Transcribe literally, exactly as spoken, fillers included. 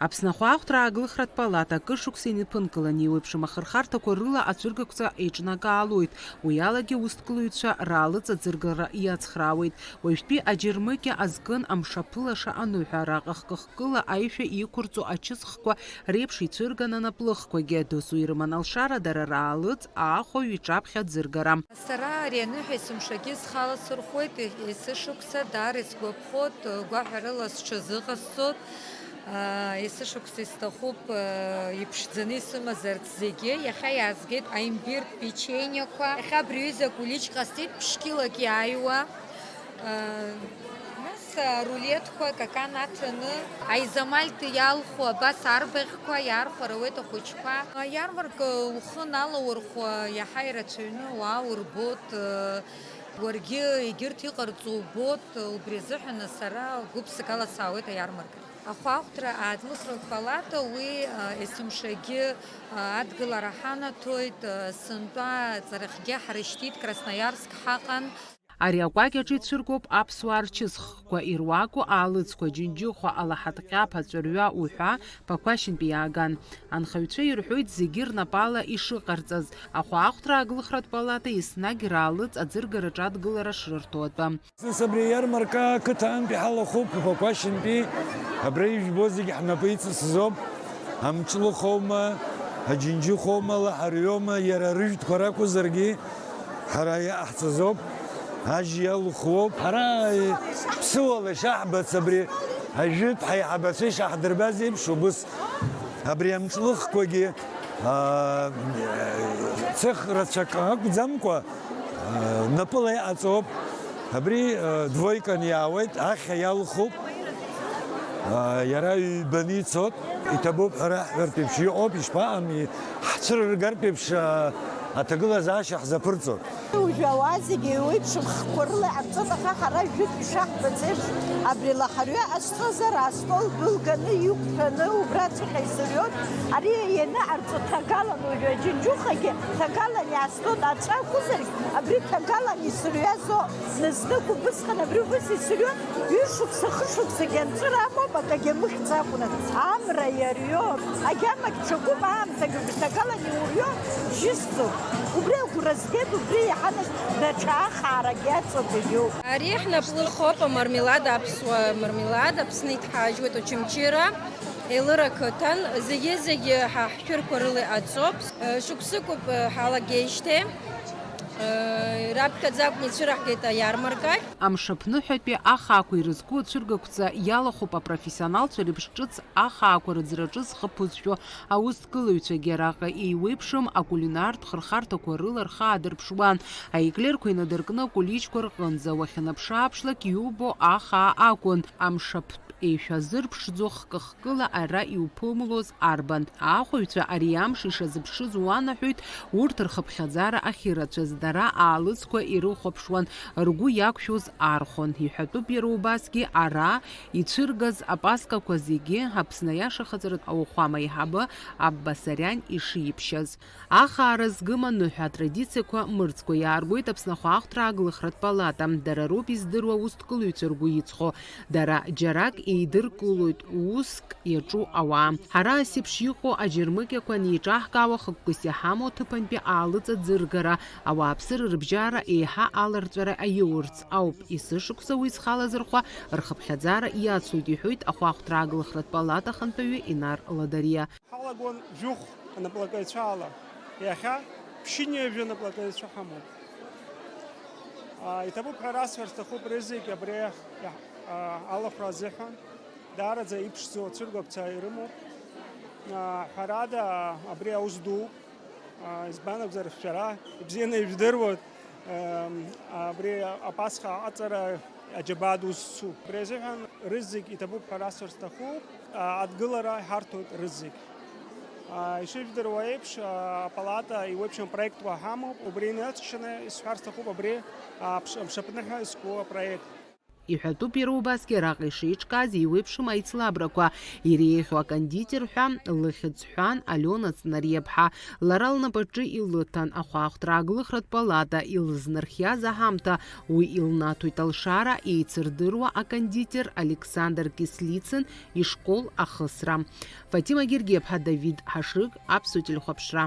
Аԥсны ахәаахәҭра ааглыхратә палата акыр шықәса иныԥынкыланы еиуеиԥшым ахырхарҭақәа рыла ацәыргақәҵа еиҿнакаалоит. Уи алагьы аусҭгылаҩцәа раалыҵ аӡыргара иацхраауеит. Уажәтәи аџьармыкьа азкын амшаԥылаша аныҳәа, араҟа хкы-хкыла аишәа иқәырҵо ачысхқәа реиԥш ицәырган анаплыхқәагьы. Досу ирыман алшара дара раалыҵ аахәаҩ иҿаԥхьа аӡыргара. Сара ари аныҳәа есымшагьы схала сырхәоит, есышықәса даара исгәаԥхоит, гәаҳәарыла сҽазыҟасҵоит. Есышықәса исҭахуп иԥшӡаны исымазарц зегьы. Иахьа иаазгеит аимбиртә печениақәа. Иахьа абри аҩыза акулич ҟасҵеит, ԥшь-килак иааиуа. Нас арулетқәа, какан аҭаны, аизамальтә иалху абас арбаӷьқәа иаархәар ауеит ахәыҷқәа. Аиармарка ухы налаурхәа иаҳа ирацәаҩны ауаа урбоит, уаргьы егьырҭ иҟарҵо убоит, убри азыҳәан сара гәыԥсык ала саауеит аиармаркахь. Ахәаахәҭра аадлыхратә палата уи есымшагьы адгылара ҳанаҭоит, сынтәа аҵарахьгьы ҳрышьҭит, Красноярск ҳаҟан. Ари акәакь аҿы ицәыргоуп аԥсуаа рчысхқәа, ируаку аалыҵқәа, џьынџьыхәа, алаҳаҭҟьаԥа, аҵәырҩа уҳәа Ԥақәашьынтәи иааган. Анхаҩцәа ирҳәоит зегьы рнапала ишыҟарҵаз. Ахәаахәҭра ааглыхратә палата еснагь раалыҵ аӡыргараҿы адгылара шрырҭо атәы. Сас абри аиармарка ақыҭа аантәи ҳалахәуп, Ԥақәашьынтәи. Абра ижәбо зегьы ҳнапы иҵысызоуп. Амҿлыхоума, аџьынџьыхоума, лаҳарҩома, иара рыжәтәқәа ракәзаргьы, ҳара иаҳҵазоуп, ажь иалхуоуп. Ҳара ԥсыуала ишаҳбац, абри ажәытә ҳаиҳабацәа ишаҳдырбаз еиԥш, убыс абри амҿлыхқәагьы, аа, цех рацәак акәӡамкәа, аа, напыла иҟаҵоуп. Абри, аа, двойкан иаауеит, ахьа иалхуп. Иара ҩбаны ицоит. Иҭабуп ҳәа раҳҳәартә еиԥш иҟоуп, ишԥаҟами, ҳцәырыргартә еиԥш, а, аҭагылазаашьа ҳзаԥырҵоит. Уажәы ауаа зегьы еиуеиԥшым хкқәа рыла иҟарҵоит, аха ҳара жәытә ишаҳбац еиԥш, абри лаҳарҩа ҟасҵозар, астол былганы иқәтәаны убрацәҟьа исырҩуан. Ари ианыҟарҵо ҭагалан, уажәы аџьынџьыхагьы ҭагалан иаастон, аҵәа акәзаргь, абри ҭагалан исырҩазо. Зны-знык убысҟан абри убас исырҩуан, ҩышықәса, хышықәсагьы анҵәыра амоуп, акагьы амыхьӡ акәны. Амра иарҩо, агьамагь ҽакуп, аамҭагьы гәҭагалан иурҩо, бжьысӡом. Убри агәра згеит, убри иаҳа нас даҽа ахаарак иаҵоуп егьоуп. Ари ҳнаплыхоуп, амармелад, аԥсуа мармелад, Аԥсны иҭҳажьуеит Очамчыра, Елыр ақыҭан, зегьы-зегьы ҳа ҳшәырқәа рыла иҟаҵоуп. Шықәсыкоуп ҳалагеижьҭеи. Раԥхьаӡа акәны ицәыраҳгеит аиармаркахь. Амшаԥныҳәатәи ахаақәа ирызку ацәыргақәҵа иалахәуп апрофессионалцәа реиԥш ҿыц ахаақәа рыӡраҿы зхы ԥызшәо аусҭгылаҩцәагьы. Араҟа еиуеиԥшым акулинартә хырхарҭақәа рыла рхы аадырԥшуан. Аеклерқәа инадыркны акуличқәа рҟынӡа уахьынаԥшы-ааԥшлак иубо ахаа акәын. Амшаԥ еишәазырԥшӡо хкы-хкыла ара иуԥымлоз арбан. Аахәаҩцәа ари амш ишазыԥшыз уанаҳәоит, урҭ рхыԥхьаӡара ахьырацәаз, дара аалыҵқәа ирыхәаԥшуан, ргәы иақәшәоз архон. Иҳәатәуп иара убасгьы ара ицәыргаз апаскақәа зегьы Аԥсны аиашахаҵаратә ауахәама аиҳабы Абба Сариан ишиԥшьаз. Ахаара згым аныҳәа атрадициақәа мырӡкәа иааргоит Аԥсны ахәаахәҭра ааглыхратә палата. Дара роуп издыруа аусҭгылаҩцәа ргәы иҵхо. Дара џьарак еидыркылоит уск иаҿу ауаа. Ҳара ас еиԥш иҟоу аџьармыкьақәа анеиҿаҳкаауа, хықәкыс иҳамоу аҭыԥантәи аалыҵ аӡыргара, ауааԥсыра рыбжьара еиҳа аларҵәара аиурц ауп. Есышықәса уи зхалазырхәа рхыԥхьаӡара иацлоит, иҳәоит ахәаахәҭра ааглыхратә палата ахантәаҩы Инар Ладариа. Ҳалагон жәохә анаплакаҩцәа ала. Иахьа ԥшьынҩажәа анаплакаҩцәа ҳамоуп. Иҭабуп ҳәа расҳәар сҭахуп рызегь абри алахәра азыҳәан. Даараӡа иԥшӡоу ацәыргақәҵа ирымоуп. Ҳәарада, абри аус дууп. Избан акәзар, шәара ибзианы ижәдыруеит. Абри апасха аҟаҵара аџьабаа ду зцу. Убри азыҳәан рызегь иҭабуп ҳәа расҳәар сҭахуп, адгылара иҳарҭоит рызегь. Ишыжәдыруа еиԥш, апалата еиуеиԥшым апроектқәа ҳамоуп, убри инарччаны исҳәар сҭахуп абри аԥш-, амшаԥныҳәа зқәу апроект. Иҳәатәуп иара убасгьы араҟа ишеиҿкааз еиуеиԥшым аицлабрақәа иреиӷьу акондитер ҳәа лыхьӡ ҳәан Алиона Ҵнариаԥҳа. Лара лнапаҿы илыҭан ахәаахәҭра аглыхратә палата илызнархиаз аҳамҭа, уи илнаҭоит алшара еицырдыруа акондитер Александр Кислицин ишкол ахысра. Фатима Гергиаԥҳа, Давид Ҳашыг, Аԥсуа телехәаԥшра.